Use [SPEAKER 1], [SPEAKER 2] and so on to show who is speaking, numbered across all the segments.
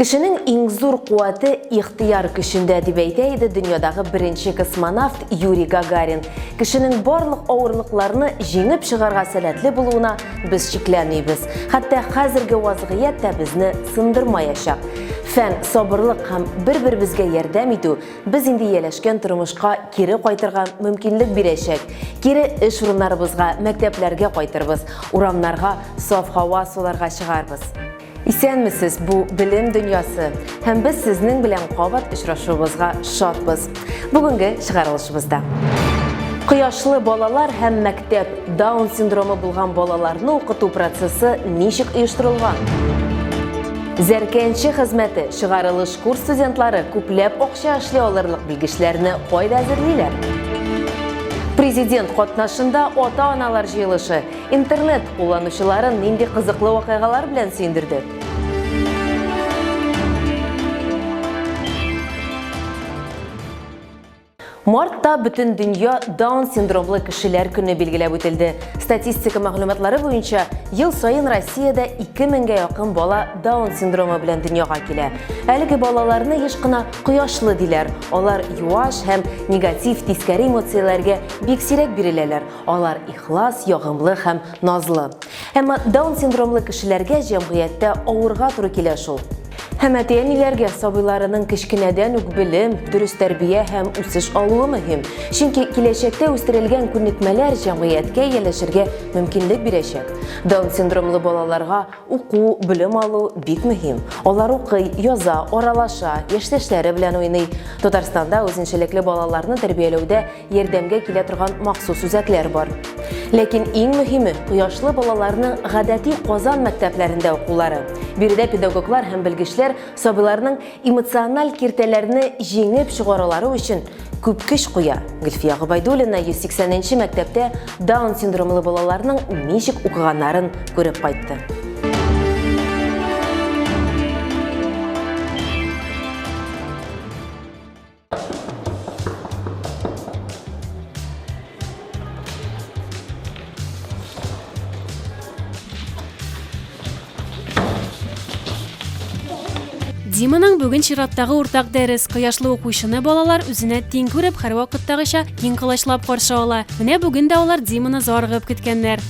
[SPEAKER 1] Кішінің ең зор қуаты ихтияр күшінде деп әйтейді дүниядағы бірінші космонавт Юрий Гагарин. Кішінің барлық ауырлықларны жеңіп шығарға сәләтлі болуына біз шекләнмейбіз. Хатта қазіргі вазғият та бізні сындырмаяшақ. Фән, сабырлық һәм бір-бірімізге ярдәм итү біз инде еләшкән тормышка кире кайтырга мөмкинлек бирәчәк. Кире эш урыннарыбызга, мәктәпләргә кайтырбыз, урамнарга, саф һава суларга чыгарбыз. Исәнмесез, бу билем дөньясы, һәм без сезнең белән кабат очрашуыбызга шатбыз. Бүгенге чыгарылышыбызда Кояшлы балалар һәм мәктәп Даун синдромы булган балаларны укыту процессы ничек оештырылган? Зәркәнче хезмәте чыгарылыш курс студентлары күпләп акча эшли алырлык белгечләрне кайда әзерлиләр? Президент катнашында ата-аналар җыелышы интернет кулланучыларын нинди кызыклы вакыйгалар белән сөендерде? Мартта бүтін дөнья Даун синдромлы кешеләр көне билгеләп үтелде. Статистика мәгълүматлары буенча, ел сайын Россиядә 2000-гә якын бала Даун синдромы белән дөньяга килә. Әлеге балаларны еш кына кояшлы диләр. Алар юаш һәм негатив тискәре эмоцияләргә бик сирәк биреләләр. Алар ихлас, ягымлы һәм назлы. Әмма Даун синдромлы кешеләргә җәмгыятьтә авырга туры килә шул. Һәм әтиәниләргә сабыйларының кечкенәдән үк белем, дөрес тәрбия һәм үсеш алуы мөһим. Чөнки киләчәктә үстерелгән күнекмәләр җәмгыятькә яләшергә мөмкинлек бирәчәк. Даун синдромлы балаларга уку, белем алу бик мөһим. Алар укый, яза, аралаша, яшьтәшләре белән уйный. Татарстанда үзенчәлекле балаларны тәрбияләүдә ярдәмгә килә торган махсус үзәкләр бар. Ләкин иң мөһиме кояшлы балаларның гадәти Казан мәктәпләрендә укулары. Биредә педагоглар һәм белгечләр сабыйларның эмоциональ киртәләрне җиңеп чыгаралары өчен күп көч куя. Гөлфия Гобайдуллина 180-нче мәктәптә Даун синдромлы балаларның ничек укыганнарын күреп кайтты.
[SPEAKER 2] Диманың бүген чираттагы уртак дәрес кояшлы укучыны балалар үзенә тиң күреп, һәр вакыттагыча киң кылычлап каршы ала. Менә бүген дә алар Диманы зарыгып көткәннәр.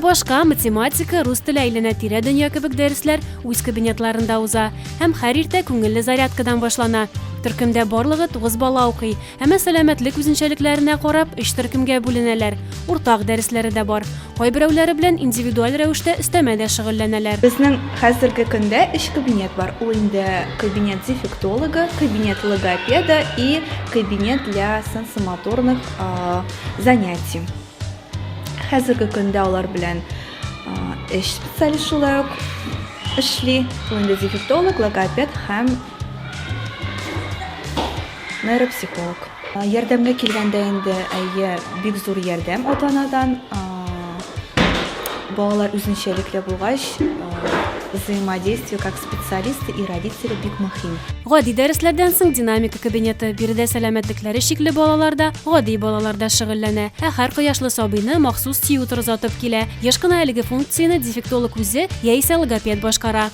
[SPEAKER 2] Башка математика, рус теле әйләнә-тирә дөнья кебек дәресләр үз кабинетларында уза һәм һәр иртә күңелле зарядкадан башлана. Төркемдә барлыгы 9 бала укый, һәм сәламәтлек үзенчәлекләренә карап 3 төркемгә бүленәләр. Уртак дәресләре дә бар. Кайберәүләре белән индивидуаль рәвештә өстәмәдә шөгыльләнәләр.
[SPEAKER 3] Безнең хәзерге көндә 3 кабинет бар. Ул инде кабинет дефектолога, кабинет логопеда и кабинет для сенсомоторных занятий. Хәзерге көндә алар белән эш специалистлары эшли. Ул инде дефектолог, логопед һәм нейропсихолог. Ярдәмгә килгәндә инде бик зур ярдәм ата-анадан. Балалар үзенчәлекле булгач, взаимодействие как специалисты и родители бик мөһим.
[SPEAKER 2] Гади дәресләрдән соң динамика кабинеты биредә сәламәтлекләре шикле балаларда, гади балаларда шөгыльләнә. Һәр кояшлы сабыйны махсус тиютер озатып килә. Еш кына әлеге функцияны дефектолог үзе яисә логопед башкара.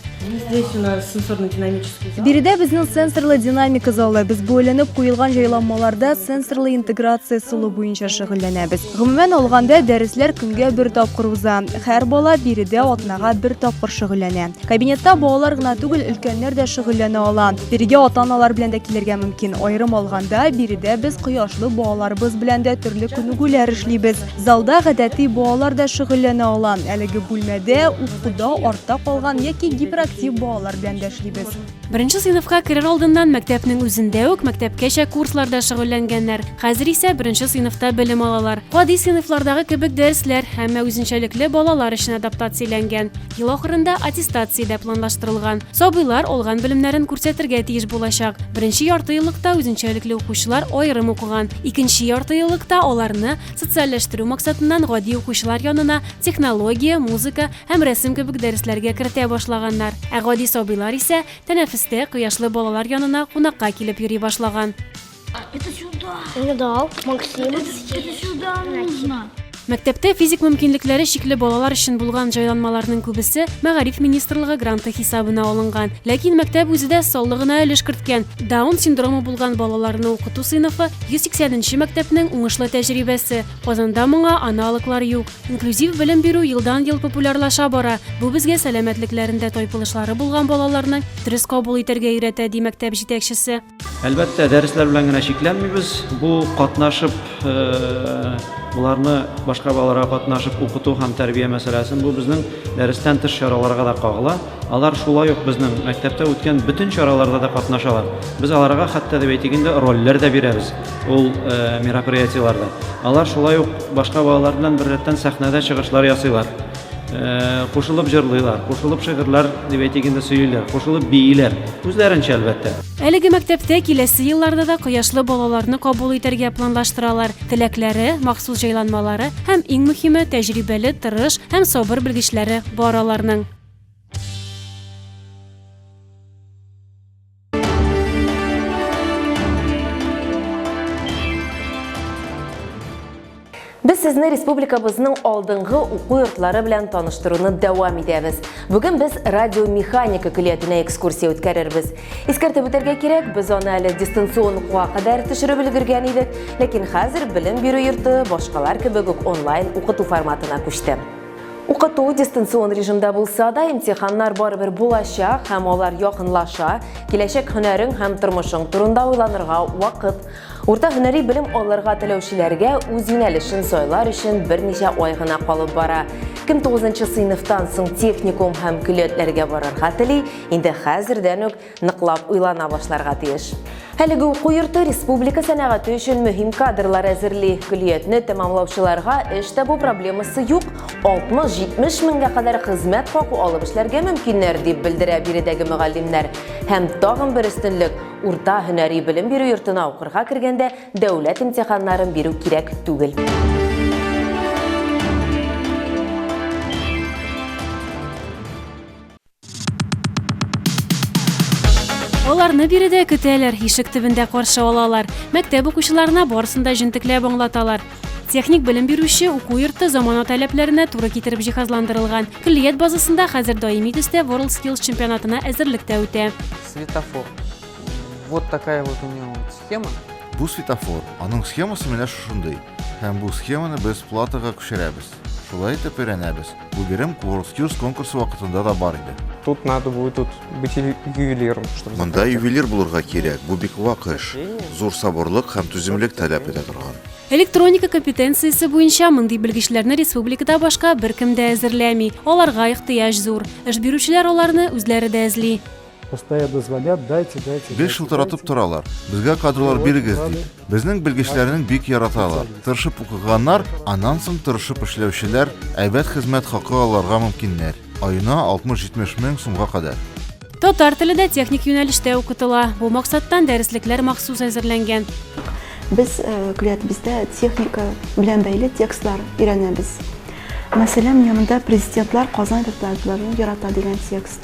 [SPEAKER 4] Здесь у нас сенсорно-динамический зал.
[SPEAKER 5] Биредә безнең сенсорлы динамика залы. Без бүленеп куелган җайланмаларда сенсорлы интеграция сулы буенча шөгыльләнәбез. Гомумән алганда дәресләр көнгә бер тапкыр уза. Һәр бала биредә атнага бер тапкыр шөгыльләнә. Кабинетта балалар гына түгел, өлкәннәр дә шөгыльләнә ала. Бирегә ата-аналар белән дә килергә мөмкин. Аерым алганда биредә без кояшлы балаларыбыз белән дә төрле күнегүләр эшлибез. Залда гадәти балалар да шөгыльләнә ала. Әлеге бүлмәдә укуда артта калган яки гиперактив балалар белән дә эшлибез.
[SPEAKER 2] Беренче сыйныфка керер алдыннан мәктәпнең үзендә үк мәктәпкәчә курсларда шөгыльләнгәннәр. Хәзер исә беренче сыйныфта белем алалар. Гади сыйныфлардагы кебек дәресләр һәм үзенчәлекле балалар өчен адаптацияләнгән. Ел ахырында аттестация дә планлаштырылган. Сабыйлар алган белемнәрен күрсәтергә тиеш булачак. Беренче яртыеллыкта үзенчәлекле укучылар аерым укыган. Икенче яртыеллыкта аларны социальләштерү максатыннан гади укучылар янына технология, музыка һәм рәсем кебек дәресләргә кертә башлаганнар. Гади сабыйлар исә тәнәфестә кояшлы балалар янына кунакка килеп йөри башлаган.
[SPEAKER 6] Это сюда. Я дал. Максим. Это сюда нужно.
[SPEAKER 2] Мәктәптә физик мөмкинлекләре шикле балалар өчен булган җайланмаларның күбесе Мәгариф министрлыгы гранты хисабына алынган. Ләкин мәктәп үзе дә саллы гына өлеш керткән. Даун синдромы булган балаларны укыту сыйныфы 180нче мәктәпнең уңышлы тәҗрибәсе. Казанда моңа аналоглар юк. Инклюзив белем бирү елдан-ел популярлаша бара. Бу безгә сәламәтлекләрендә тайпылышлары булган балаларны дөрес кабул итәргә өйрәтә, ди мәктәп җитәкчесе.
[SPEAKER 6] Әлбәттә, дәресләр белән генә шикләнмибез. Бу катнашып, буларны башка балаларга катнашып укыту һәм тәрбия мәсьәләсен бу безнең дәрестән тыш чараларга да кагыла. Алар шулай ук безнең мәктәптә үткән bütün чараларда да катнашалар. Без аларга хәтта дип әйтгәндә рольләр дә бирәбез. Ул мероприятиеларда. Алар шулай ук башка балалар белән беррәттән сәхнәдә чыгышлар ясыйлар. Кушылып җырлыйлар, кушылып шигырьләр дип әйтгәндә сөйлиләр, кушылып бииләр. Үзләренчә әлбәттә.
[SPEAKER 2] Әлеге мәктәптә киләсе елларда да кояшлы балаларны кабул итәргә планлаштыралар. Теләкләре, махсус җайланмалары һәм иң мөһиме тәҗрибәле, тырыш һәм сабыр белгечләре бар аларның.
[SPEAKER 1] Без сезне республикабызның алдынгы уку йортлары белән таныштыруны дәвам итәбез. Бүген без радиомеханика көллиятенә экскурсия үткәрербез. Искәртеп үтәргә кирәк, без аны әле дистанцион укуга кадәр төшереп өлгергән идек, ләкин хәзер белем бирү йорты башкалар кебек үк онлайн укыту форматына күчте. Укыту дистанцион режимда булса да, имтиханнар барыбер булачак һәм алар якынлаша, киләчәк һөнәрең һәм тормышың турында уйланырга вакыт. Урта һөнәри белем алырга теләүчеләргә үз юнәлешен сайлар өчен берничә ай гына калып бара. Кем 9нчы сыйныфтан соң техникум һәм көллиятләргә барырга тели, инде хәзердән үк ныклап уйлана башларга тиеш. Әлеге уку йорты республика сәнәгате өчен мөһим кадрлар әзерли. Көллиятне тәмамлаучыларга эш табу проблемасы юк. 60-70 меңгә кадәр хезмәт хакы алып эшләргә мөмкиннәр дип белдерә биредәге мөгаллимнәр. Һәм тагын бер өстенлек, урта һөнәри белем бирү йортына укырга кергәндә дәүләт имтиханнарын бирү кирәк түгел.
[SPEAKER 2] Аларны биредә көтәләр, ишек төбендә каршы алалар. Мәктәп укучыларына барысында җентекләп аңлаталар. Техник белем бирүче уку йорты замана таләпләренә туры китереп җиһазландырылган. Көллият базасында хәзер даими төстә World Skills чемпионатына әзерлектә үтә.
[SPEAKER 7] Светофор. Вот такая вот у него схема.
[SPEAKER 8] Бу светофор. Аның схемасы менә шушындый. Һәм бу схеманы без платага күчерәбез. Шулай итеп өйрәнәбез. Бу бирем World Skills конкурсы вакытында да бар иде.
[SPEAKER 7] Тут надо будет быть ювелиром, чтобы.
[SPEAKER 8] Монда ювелир булырга кирәк. Бу бик вак эш. Зур сабырлык һәм түземлек таләп итә торган.
[SPEAKER 2] Электроника компетенциясе буенча мондый белгечләрне республикада башка беркем дә әзерләми. Аларга ихтыяҗ зур. Эш бирүчеләр аларны үзләре дә эзли.
[SPEAKER 9] Постоянно звонят, дайте.
[SPEAKER 8] 5 шылтыратып торалар. Безгә кадрлар бирегез дип. Безнең белгечләрнең бик яраталар. Тырышып укыганнар, аннан соң тырышып эшләүчеләр әйбәт хезмәт хакы алырга мөмкиннәр. Аена 60-70 мең сумга кадәр.
[SPEAKER 2] Татар телендә техник юнәлештә укытыла. Бу максаттан дәреслекләр махсус әзерләнгән.
[SPEAKER 10] Biz külliyatimizdə texnika белән бәйле текстлар өйрәнәбез. Мәсәлән, янында президентлар Казан вертолетларын ярата дигән текст.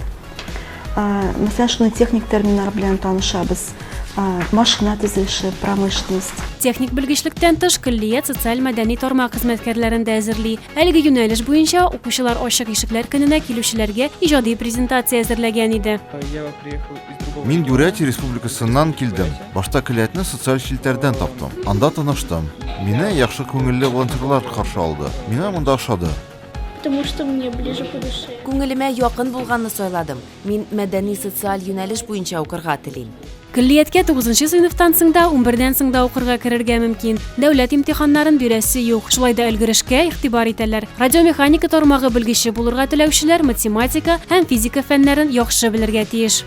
[SPEAKER 10] Мәсәлән, шуны техник терминнар белән танышабыз. Машина төзелеше, промышленность.
[SPEAKER 2] Техник белгечлектән тыш көллият социаль-мәдәни тармак хезмәткәрләрен дә әзерли. Әлеге юнәлеш буенча укучылар ачык ишекләр көненә килүчеләргә иҗади презентация әзерләгән иде.
[SPEAKER 8] Мин Бурятия республикасыннан килдем. Башта көллиятне социаль челтәрдән таптым. Анда таныштым. Мине яхшы күңелле волонтерлар каршы алды. Миңа монда ошады.
[SPEAKER 11] Потому что мне ближе по душе.
[SPEAKER 1] Күңелемә якын булганны сайладым. Мин мәдәни социаль юнәлеш буенча укырга телим.
[SPEAKER 2] Көллияткә 9нчы сыйныфтан соң да 11дән соң да укырга керергә мөмкин. Дәүләт имтиханнарын бирәсе юк. Шулай да өлгерешкә игътибар итәләр. Радиомеханика тармагы белгече булырга теләүчеләр математика һәм физика фәннәрен яхшы белергә тиеш.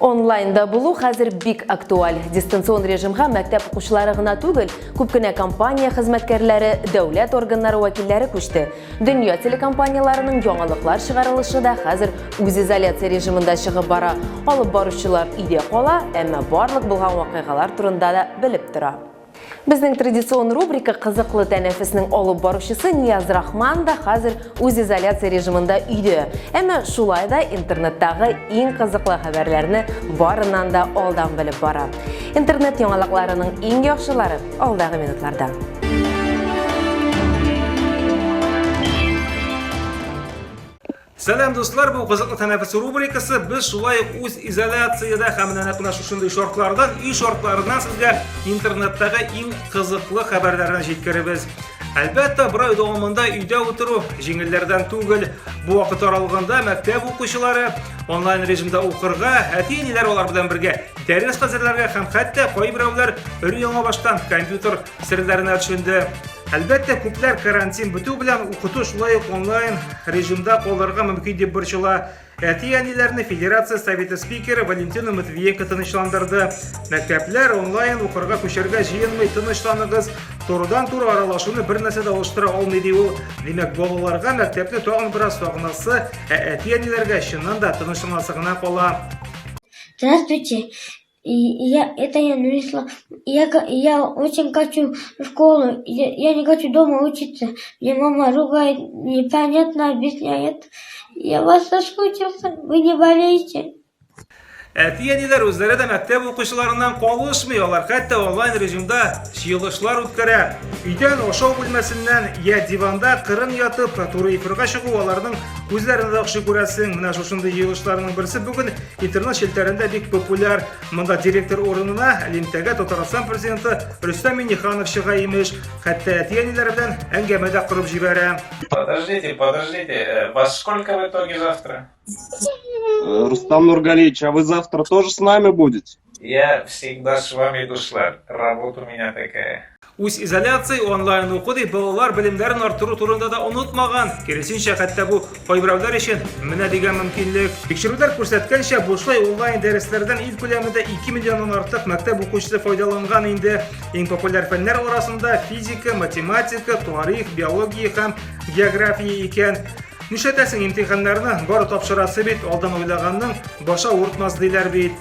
[SPEAKER 1] Онлайнда булу хәзер бик актуаль. Дистанцион режимга мәктәп укучылары гына түгел, күп кенә компания хезмәткәрләре, дәүләт органнары вәкилләре күчте. Дөнья телекомпанияларының яңалыклар чыгарылышы да хәзер үз изоляция режимында чыгып бара. Алып баручылар өйдә кала, әмма барлык булган вакыйгалар турында да белеп тора. Безнең традицион рубрика «Кызыклы тәнәфеснең алып баручысы» Нияз Рахман да хәзер үз изоляция режимында өйдә. Әмма шулай да интернеттагы иң кызыклы хәбәрләрне барыннан да алдан белеп бара. Интернет яңалыкларының иң яхшылары алдагы минутларда.
[SPEAKER 12] Сәлам дуслар, бу кызыклы тәнәфес рубрикасы. Без шулай үз изоляциядә һәм нәкъ шушындый шартлардан, шартларыннан сезгә интернеттагы иң кызыклы хәбәрләрне җиткерәбез. Әлбәттә, бер ай дәвамында өйдә утыру җиңелләрдән түгел. Бу вакыт аралыгында мәктәп укучылары онлайн режимда укырга, әти-әниләр алар белән бергә дәрес хәзерләргә һәм хәтта кайберәүләр өр-яңа баштан компьютер серләренә төшенде. Әлбәттә, күпләр карантин бетү белән укыту шулай ук онлайн режимда калырга мөмкин дип борчыла. Әти-әниләрне Федерация Советы спикеры Валентина Матвиенко тынычландырды. Мәктәпләр онлайн укырга күчәргә җыенмый, тынычланыгыз, турыдан-туры аралашуны бер нәрсә дә алыштыра алмый ди ул. Димәк, балаларга мәктәпне тагын бераз сагынасы, әти-әниләргә чыннан да тынычланасы гына кала.
[SPEAKER 11] Здравствуйте. Это я Нурисла. Я очень хочу в школу. Я не хочу дома учиться. Мне мама ругает, непонятно объясняет. Я вас соскучился. Вы не болеете.
[SPEAKER 12] Әти-әниләр үзләре дә мәктәп укучыларыннан калышмый, алар хәтта онлайн режимда җыелышлар үткәрә. Өйдән ашау бүлмәсеннән я диванда кырын ятып, туры эфирга чыгу аларның күзләрендә яхшы күрәсең. Менә шушындый җыелышларның берсе бүген интернет челтәрендә бик популяр. Монда директор урынына Лимтәгә Татарстан президенты Рөстәм Миңнеханов чыга имеш. Хәтта әти-әниләр белән әңгәмә дә кырып җибәрә.
[SPEAKER 13] Подождите, во сколько в итоге завтра?
[SPEAKER 14] Рустам Нургалевич, а вы завтра тоже с нами будете?
[SPEAKER 13] Я всегда с вами, дуслар. Работа у меня такая.
[SPEAKER 12] Үз изоляция онлайн укуды балалар белемнәрен арттыру турында да онытмаган. Киресенчә, хәтта бу кайберәүләр өчен менә дигән мөмкинлек. Тикшерүләр күрсәткәнчә, бушлай онлайн дәресләрдән ил күләмендә 2 миллионнан артык мәктәп укучысы файдаланган инде. Иң популяр фәннәр арасында физика, математика, тарих, биология һәм география икән. Нишләтәсең имтиханнарны бары тапшырасы бит, алдан уйлаганның баша уртмас диләр бит.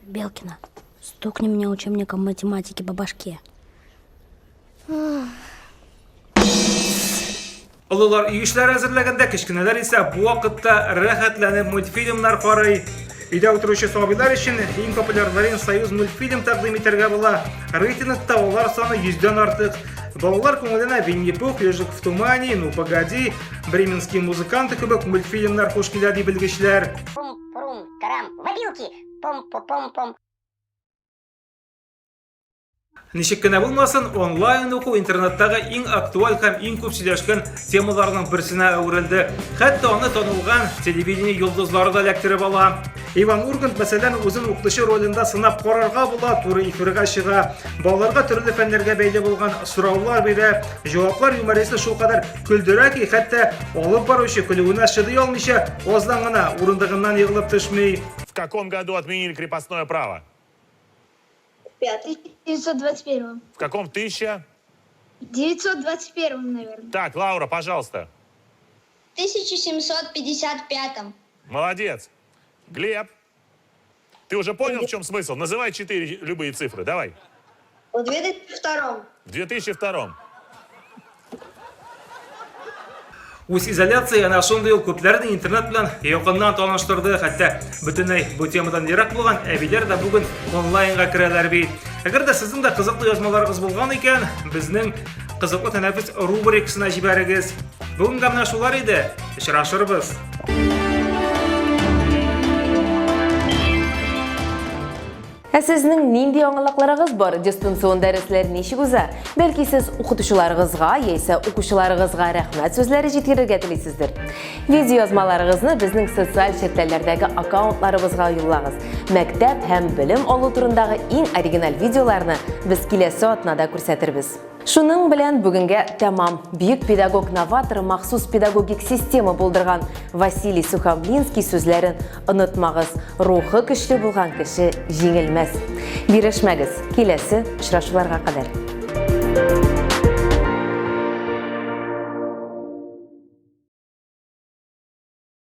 [SPEAKER 11] Белкина, стукни меня учебником математики по башке.
[SPEAKER 12] Олылар үй эшләре әзерләгәндә, кечкенәләр исә бу вакытта рәхәтләнеп мультфильмнар карый. Өйдә утыручы сабыйлар өчен иң популярларын Союз мультфильм тәкъдим итәргә була. Рейтингта алар саны 100-дән артык. Балалар күңеленә Винни-Пух, Ежик в тумане, Ну погоди, Бременские музыканты кебек мультфильмнар хуш килә ди белгечләр.
[SPEAKER 11] Пум-пум, карам, мобилки, пом-пом-пом-пом.
[SPEAKER 12] Ничек кенә булмасын, онлайн уку интернеттагы иң актуаль һәм иң күп сөйләшкән темаларның берсенә әверелде. Хәтта аны танылган телевидение йолдызлары да эләктереп ала. Иван Ургант мәсәлән үзен укытучы ролендә сынап карарга була, туры эфирга чыга. Балаларга төрле фәннәргә бәйле булган сораулар бирә, җаваплар юмористы шулкадәр көлдерә ки, хәтта алып баручы көлүенә чыдый алмыйча, аздан гына урындыгыннан егылып төшмей.
[SPEAKER 15] В каком году отменили крепостное право?
[SPEAKER 11] В 1921.
[SPEAKER 15] В каком
[SPEAKER 11] 921, наверное.
[SPEAKER 15] Так, Лаура, пожалуйста.
[SPEAKER 11] 1755.
[SPEAKER 15] Молодец. Глеб, ты уже понял, в чем смысл? Называй 4 любые цифры, давай.
[SPEAKER 11] В 2002.
[SPEAKER 15] В 2002.
[SPEAKER 12] Үз изоляция ана шундый ул күпләрне интернет белән якыннан таныштырды, хәтта бөтенләй бу темадан ерак булган әбиләр дә бүген онлайнга керәләр бит. Әгәр дә сезнең дә кызыклы язмаларыгыз булган икән, безнең кызыклы тәнәфес рубрикасына җибәрегез. Бүген менә шулар иде. Очрашырбыз.
[SPEAKER 1] Сезнең нинди яңалыкларыгыз бар? Дистанцион дәресләр ничек уза? Бәлки сез укытучыларыгызга яисә укучыларыгызга рәхмәт сүзләре җиткерергә телисездер. Видео язмаларыгызны безнең социаль шәбкәләрдәге аккаунтларыбызга юллагыз. Мәктәп һәм белем алу турындагы иң оригиналь видеоларны без киләсе атнада күрсәтербез. Шуның белән бүгенгә тәмам. Бөек педагог-новатор махсус педагогик система булдырган Василий Сухомлинский сүзләрен онытмагыз. Рухы көчле булган кеше җиңелмәс. Бирешмәгез. Киләсе очрашуларга кадәр.